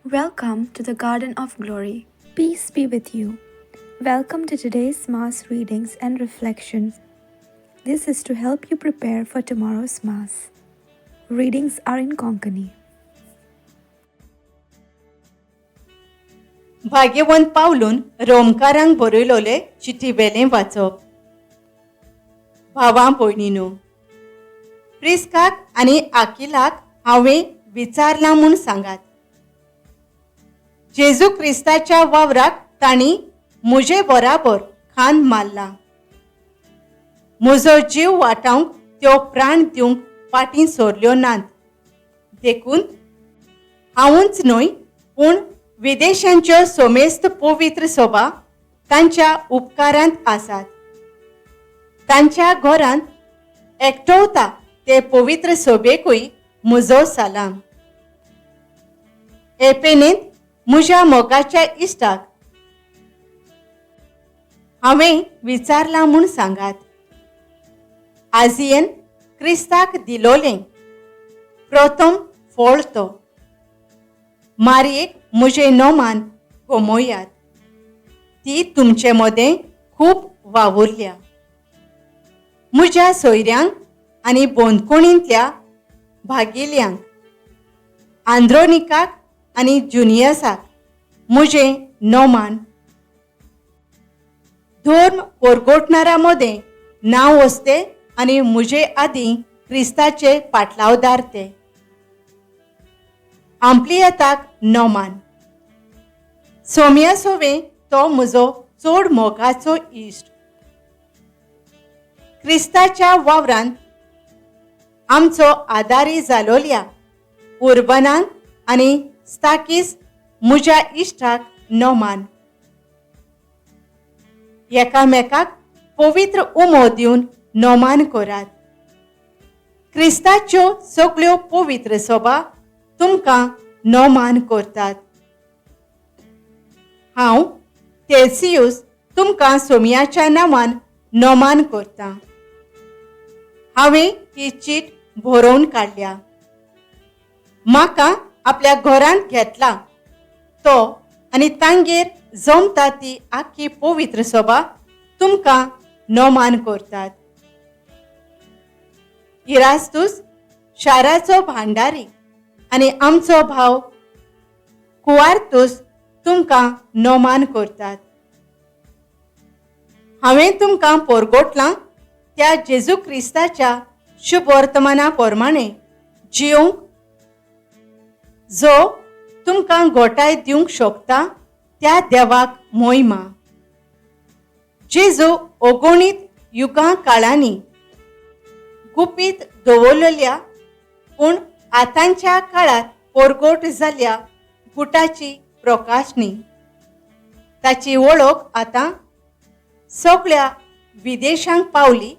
Welcome to the Garden of Glory. Peace be with you. Welcome to today's Mass readings and reflection. This is to help you prepare for tomorrow's Mass. Readings are in Konkani. भाग्यवंत पावलून रोमकारांक बरयलोले चिटी वेलें वाचप. भावां भयणीनो, प्रिस्काक आनी आकिलाक हांवें विचारलां म्हूण सांगात. जेजू क्रिस्ताच्या वावराक तांणी म्हजे बराबर खांद मारला. म्हजो जीव वाटावंक त्यो प्राण दिवंक फाटीं सरल्यो नात. देखून हांवूच न्हय पूण विदेशांच्यो सोमेस्त पवित्र सभा तांच्या उपकारांत आसात. तांच्या घरांत एकटवता ते पवित्र सभेकूय म्हजो सलाम. एपेनेंत म्हज्या मोगाच्या इश्टाक हांवें विचारलां म्हूण सांगात. आजियेन क्रिस्ताक दिलोलें प्रथम फळ तो. मारयेक म्हजें नोमान गमयात, ती तुमचे मदें खूब वावुरल्या. म्हज्या सोयऱ्यांक आनी बंदखणींतल्या भागिल्यांक, आंद्रोनिकाक आनी जुनियसाक म्हजें नोमान. धर्म परगटणारा मदें नांव वसते आनी म्हजे आदीं क्रिस्ताचे पाटलावदार ते. आम्प्लियताक नोमान. सोम्या सोवे तो म्हजो चड मोगाचो इश्ट. क्रिस्ताच्या वावरांत आमचो आदारी जालोल्या उर्बनाक आनी स्ताकीस म्हज्या इश्टाक नोमान. एकामेकाक पवित्र उमो दिवन नोमान करात. क्रिस्ताच्यो सगळ्यो पवित्र सभा तुमकां नोमान करतात. हांव तेर्सियूस तुमकां सोमयाच्या नांवान नोमान करतां. हांवें ही चीट बरोवन काडल्या. म्हाका आपल्या घरांत घेतला तो आनी तांगेर जमता ती आख्खी पवित्र सभा तुमकां नोमान करतात. इरास्तूस शाराचो भांडारी आनी आमचो भाव कुवार्तूस तुमकां नोमान करतात. हांवें तुमकां पोरगोटलां त्या जेजू क्रिस्ताच्या शुभवर्तमाना प्रमाणें जियोंक जो तुमकां गोटाय दिवंक शकता त्या देवाक मोहिमा. जेजू अगणीत युगां काळांनी गुपीत दवरलेल्या पूण आतांच्या काळार परगट जाल्ल्या गुटाची प्रकाशणी. ताची वळख आतां सगळ्या विदेशांक पावली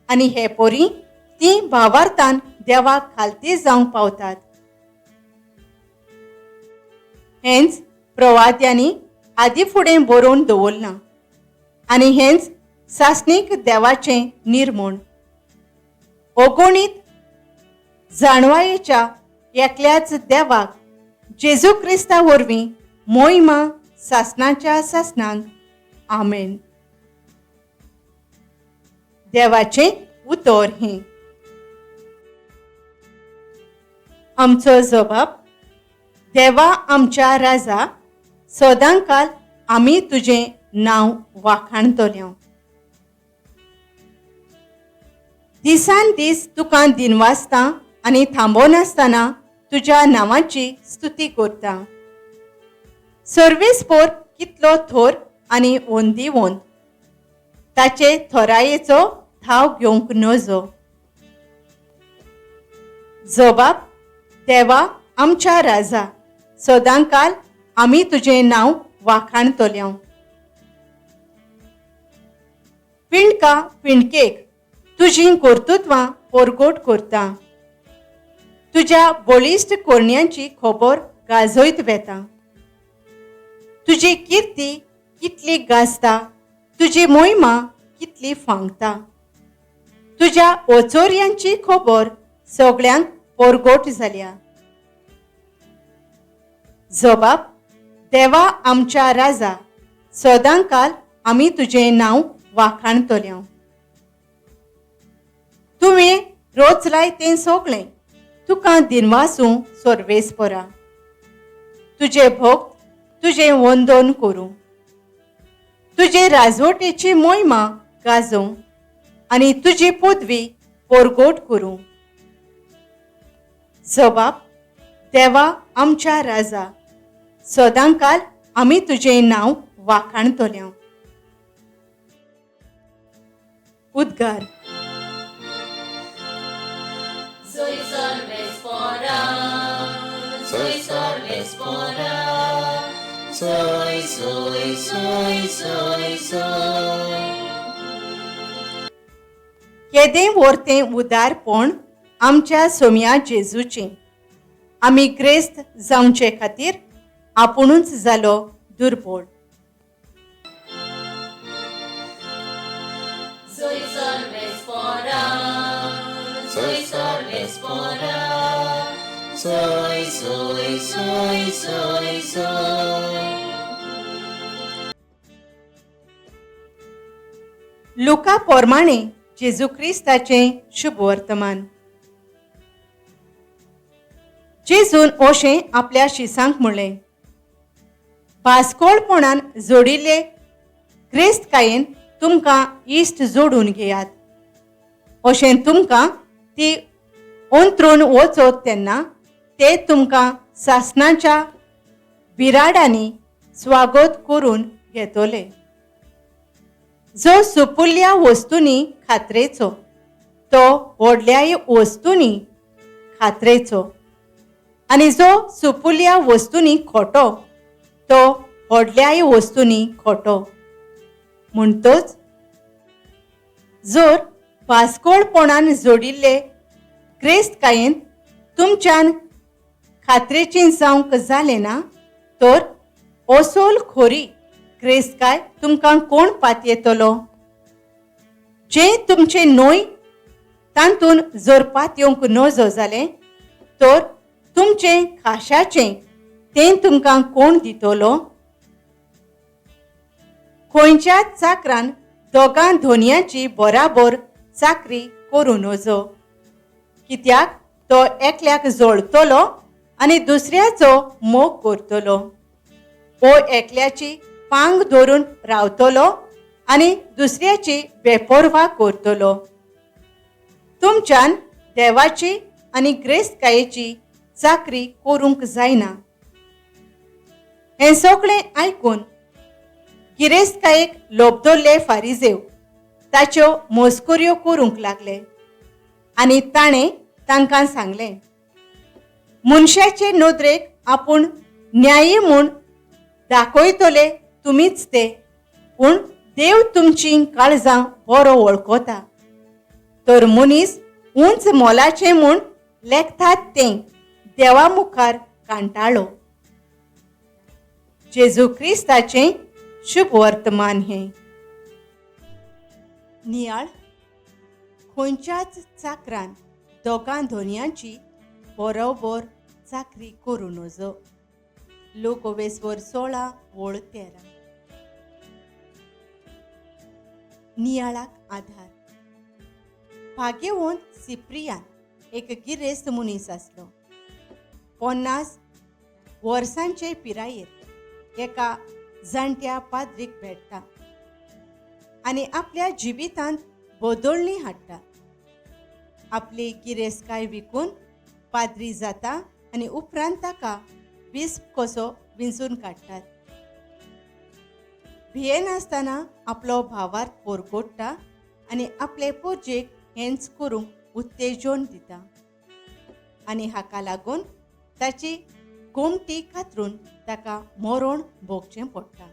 आनी हे परी तीं भावार्थान देवाक खालती जावंक पावतात. हेंच प्रवाद्यांनी आदी फुडें बरोवन दवरलां आनी हेंच सासणीक देवाचें निर्मण. अगणीत जाणवायेच्या एकल्याच देवाक जेजू क्रिस्ता वरवीं मोहिमा सासणाच्या सासणांक. आमेन. देवाचें उतर हें. आमचो जबाब: देवा आमच्या राजा, सदांकाल आमी तुजें नांव वाखाणतले. दिसान दीस तुका दिनवासता आनी थांबोनासतना तुज्या नांवाची स्तुती करता. सर्वीस पोर कितलो थोर आनी वंदी वंद, ताचे थोरायेचो थाव घेवंक नजो. जबाब: देवा आमच्या राजा, सदांकाल आमी तुजें नांव वाखाणतले. पिंडका पिंडकेक तुजीं कर्तृत्वां परगट करता. तुज्या बळिश्ट करण्यांची खबर गाजयत वेता. तुजी किर्ती कितली गाजता, तुजी मोहिमा कितली फांगता. तुज्या ओचोर्यांची खबर सगळ्यांक परगट जाल्या. जबाब देवा आमच्या राजा, सदांकाल आमी तुजें नांव वाखाणतले. तुवें रोचलाय तें सगळें तुका दिनवासूं सर्वेस्परा. तुजे भक्त तुजें वंदन करूं, तुजे राजवटेची मोहिमा गाजोवं आनी तुजी पदवी परगट करूं. जबाब देवा आमच्या राजा, सदांकाल आमी तुजें नांव वाखाणतले. उद्गार. Soy सर्वेस्परा, soy सर्वेस्परा, soy, soy, soy, soy, soy. केदें व्हरतें उदारपण आमच्या सोम्या जेजूचें! आमी ग्रेस्त जावचे खातीर आपुणूच जालो दुर्बळ. Soy सर्वेस्परा, soy सर्वेस्परा, soy, soy, soy, soy, soy. लुका पोरमाणे जेजू क्रिस्ताचें शुभ वर्तमान. जेजून ओशें आपल्या शिसांक म्हणलें, भास्कोळपणान जोडिल्ले ग्रेस्तकायेन तुमकां इश्ट जोडून घेयात. अशें तुमकां ती अंत्रून वचत तेन्ना ते तुमकां सासणाच्या बिराडांनी स्वागत करून घेतले. जो सुपुल्ल्या वस्तूंनी खात्रेचो तो व्हडल्याय वस्तूंनी खात्रेचो, आनी जो सुपुल्ल्या वस्तूंनी खोटो तो व्हडल्याय वस्तूंनी खोटो. म्हणटच जर भास्कोळपणान जोडिल्ले ग्रेस्तकायेन तुमच्यान खात्रेची जावंक जालें ना तर असोल खोरी ग्रेस्तकाय तुमकां कोण पातयेतलो? जें तुमचें न्हय तातूंत जर पातयेवंक नजो जालें तर तुमचें खाशाचें तें तुमकां कोण दितलो? खंयच्याच चाकरान दोगां धोनयांची बराबर चाकरी करूं नजो, कित्याक तो एकल्याक जळतलो आनी दुसऱ्याचो मोग करतलो, ओ एकल्याची पांग धरून रावतलो आनी दुसऱ्याची बेपर्वा करतलो. तुमच्यान देवाची आनी ग्रेस्तकायेची चाकरी करूंक जायना. हें सगळें आयकून गिरेस्तकायेक लोबदोल्ले फारिजेव ताच्यो मस्कऱ्यो करूंक लागले आनी ताणें तांकां सांगलें, मनशाचे नदरेक आपूण न्यायी म्हूण दाखयतले तुमीच ते, पूण देव तुमचीं काळजां बरो वळखता. तर मनीस उंच मोलाचें म्हूण लेखतात तें देवा मुखार कांटाळो. जेजू क्रिस्ताचें शुभ वर्तमान हें. नियाळ. खंयच्याच चाकरान दोगां धोनयांची बरोबर चाकरी करूं नजो. लोकवेस्वर 16:13. नियाळाक आधार. भाग्यवंत सिप्रियान एक गिरेस्त मनीस आसलो. 50 वर्सांचे पिरायेर एका जाणट्या पाद्रीक भेट्टा आनी आपल्या जिवितांत बदलणी हाडटा. आपली गिरेस्तकाय विकून पाद्री जाता आनी उपरांत ताका बिस्प कसो विंचून काडटात. भियेनासतना आपलो भावार्थ पोरकोडटा आनी आपले पोरजेक हेंच करूंक उत्तेजन दिता आनी हाका लागून ताची गोमटी कातरून ताका मरण भोगचें पडटा.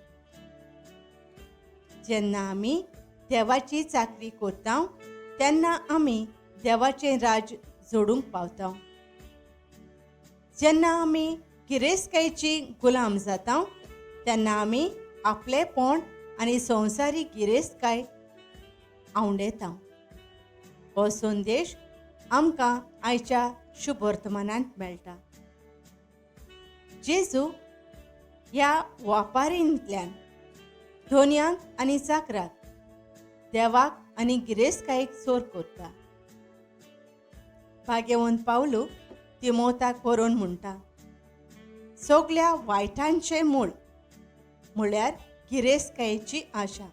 जेन्ना आमी देवाची चाकरी करता तेन्ना आमी देवाचें राज्य जोडूंक पावता. जेन्ना आमी गिरेस्तकायेची गुलाम जाता तेन्ना आमी आपलेपण आनी संवसारीक गिरेस्तकाय आंवडेता. हो संदेश आमकां आयच्या शुभ वर्तमानांत मेळटा. जेजू ह्या वापारींतल्यान धोनयांक आनी चाकराक, देवाक आनी गिरेस्तकायेक चोर करता. भाग्यवंत पावलू तिमोताक बरोवन म्हणटा, सगल्या वायटांचें मूळ म्हळ्यार गिरेस्तकायेची आशा.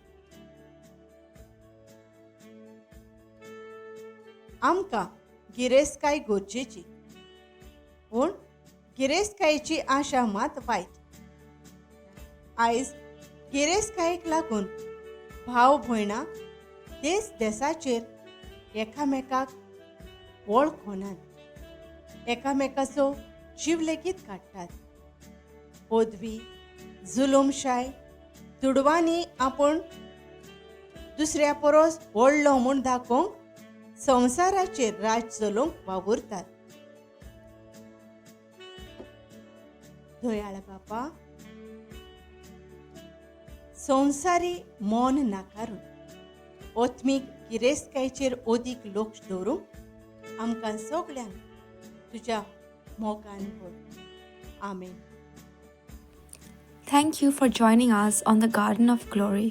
आमकां गिरेस्तकाय गरजेची, पूण गिरेस्तकायेची आशा मात वायट. आयज गिरेस्तकायेक लागून भाव भयणां देश देसाचेर एकामेकाक वळखनात, एकामेकाचो जीव लेगीत काडटात. पदवी, जुलूमशाय, दुडवांनी आपूण दुसऱ्या परस व्हडलो म्हूण दाखोवंक संवसाराचेर राज चलोवंक वावुरतात. दयाळ बापा, संवसारी मन नाकारून आत्मीक गिरेस्तकायेचेर अदीक लक्ष दवरूंक आमकां सगल्यांक तुज्या मोगान भर. आमेन. Thank you for joining us on the Garden of Glory.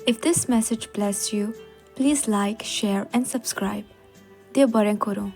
If this message blessed you, please like, share, and subscribe. देव बरें करूं.